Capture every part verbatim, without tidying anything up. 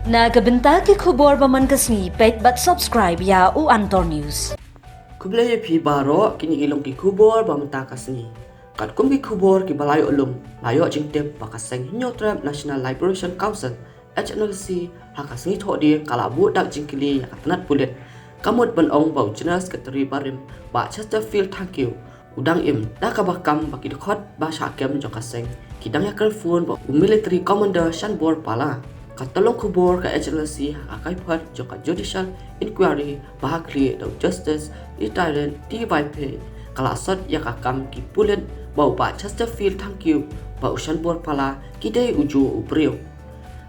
Na ka bynta ki khubor ba man ka sngi, peit bad subscribe ïa u Antor News. Khublei ïa phi baroh, kine ki long ki khubor ba mynta ka sngi. Katkum ki khubor kiba la ïoh lum, la ïoh jingtip ba ka seng Hynñiewtrep National Liberation Council, H N L C, ha ka sngi Thohdieng ka la buh dak jingkylli ïa ka tnat pulit. Ka mut ban ong ba u General Secretary barim, Bah Chesterfield Thangkhiew, u dang im da kaba kam ba ki dkhot ba shah kem jong ka seng ki dang ïakren phone bad u Military Commander Shanbor Pala. Ka tyllong khubor ka H N L C ha ka kaiphod jong ka Judicial Inquiry ba ha khlieh da u Justice Retired T Y Phey ka la sot ïa ka kam ki pulit ba u Bah Chesterfield Thangkhiew bad u Shanbor Pala ki dei ujuh u briew.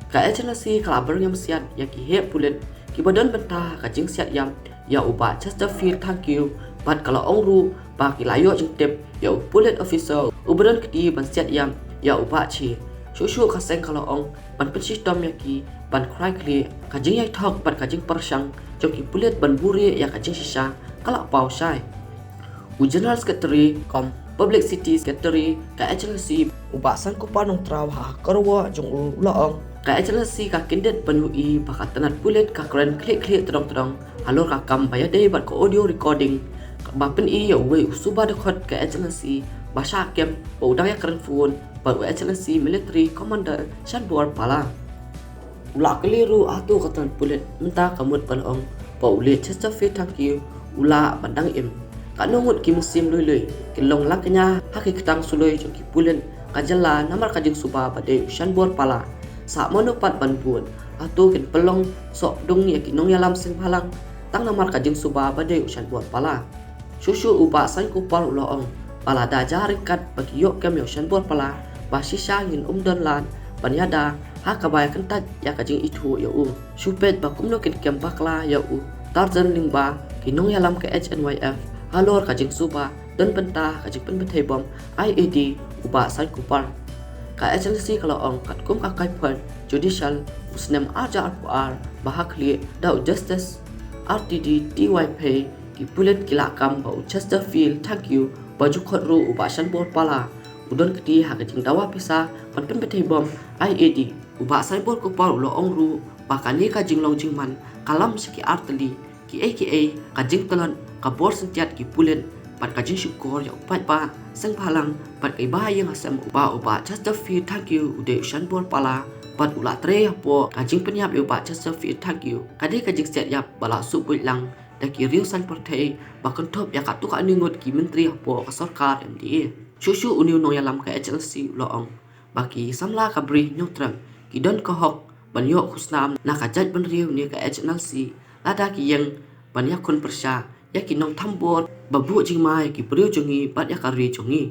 Ka H N L C ka la byrngem siat ïa ki heh pulit kiba don bynta ha ka jingsiat ïap ïa u Bah Chesterfield Thangkhiew, bad ka la ong ruh ba ki la ïoh jingtip ïa u pulit officer uba don kti ban siat ïap ïa u Bah Chie. Shuh shuh ka seng ka la ong ban pynshitom ïa ki ban krai khlieh. Ka jingïaithok bad ka jingpyrshang jong ki pulit ban buhrieh ïa ka jingshisha ka la paw shai. U General Secretary cum Publicity Secretary ka H N L C, u Bah Sankupar Nongtraw, ha ka kyrwoh jong u u la ong, ka H N L C ka kyndit ban ïohi ba ka tnat pulit ka kren khlieh khlieh tdong tdong halor ka kam ba ïadei bad ka audio recording ba pyni ïa uwei u suba dkhot ka H N L C ba shah kem ba u dang ïakren phone bad u H N L C Military Commander Shanbor Pala. U la kylli ruh hato ka tnat pulit mynta ka mut ban ong ba u late Chesterfield Thangkhiew u lah ban dang im. Katno ngut ki mynsiem lui lui kin long lang kñia ha ki ktang suloi jong ki pulit ka jylla namar ka jingsuba ba dei u Shanbor Pala. Sa mano pat ban bud, hato kin pynlong soh pdung ïa ki nongïalam seng bhalang tang namar ka jingsuba ba dei u Shanbor Pala. Shuh shuh u Bah Sankupar u la ong ba lada jia ryngkat ba ki ïoh kem ïa u Shanbor Pala, ba shisha ngin ym don lad ban ïada ha kaba ïa kyntait ïa ka jingithuh ïa u. Shu peit ba kumno kin kem bakla ïa u Tarzan Lyngba, ki nongïalam ka H N Y F, halor ka jingsuba don bynta ka jingpynbthei bom I E D u Bah Sankupar. Ka H N L C ka la ong katkum ka kaiphod judicial u snem ar hajar arphew ar ba ha khlieh da u Justice R T D T Y Phey, ki pulit ki la kam ba u Chesterfield Thangkhiew, ba ju khot ruh u Bah Shanbor Pala, u don kti ha ka jingdawa pisa ban pynbthei bom I E D. U Bah Sankupar u la ong ruh ba kane ka jinglong jingman ka lam sha ki ar tylli, kiei kiei, ka jingtlot, ka bor syntiat ki pulit bad ka jingshukor ïa u paidbah seng bhalang bad ka ba ïing ha sem u Bah, u Bah Chesterfield Thangkhiew u dei u Shanbor Pala bad u la trei hapoh ka jingpynïap ïa u Bah Chesterfield Thangkhiew. Ka dei ka jingsiat ïap ba la shu buit lang da ki riew saiñ pyrthei ba kynthup ïa katto katne ngut ki myntri hapoh ka sorkar M D A. Shuh shuh une u nongïalam ka H N L C u la ong ba ki samla ka Bri Hynñiewtrep ki don ka hok ban ïoh khusnam na ka jaitbynriew ne ka H N L C lada ki ïeng ban ïakhun pyrshah ïa ki nongthambor ba buh jingma ïa ki briew jong ngi bad ïa ka ri jong ngi.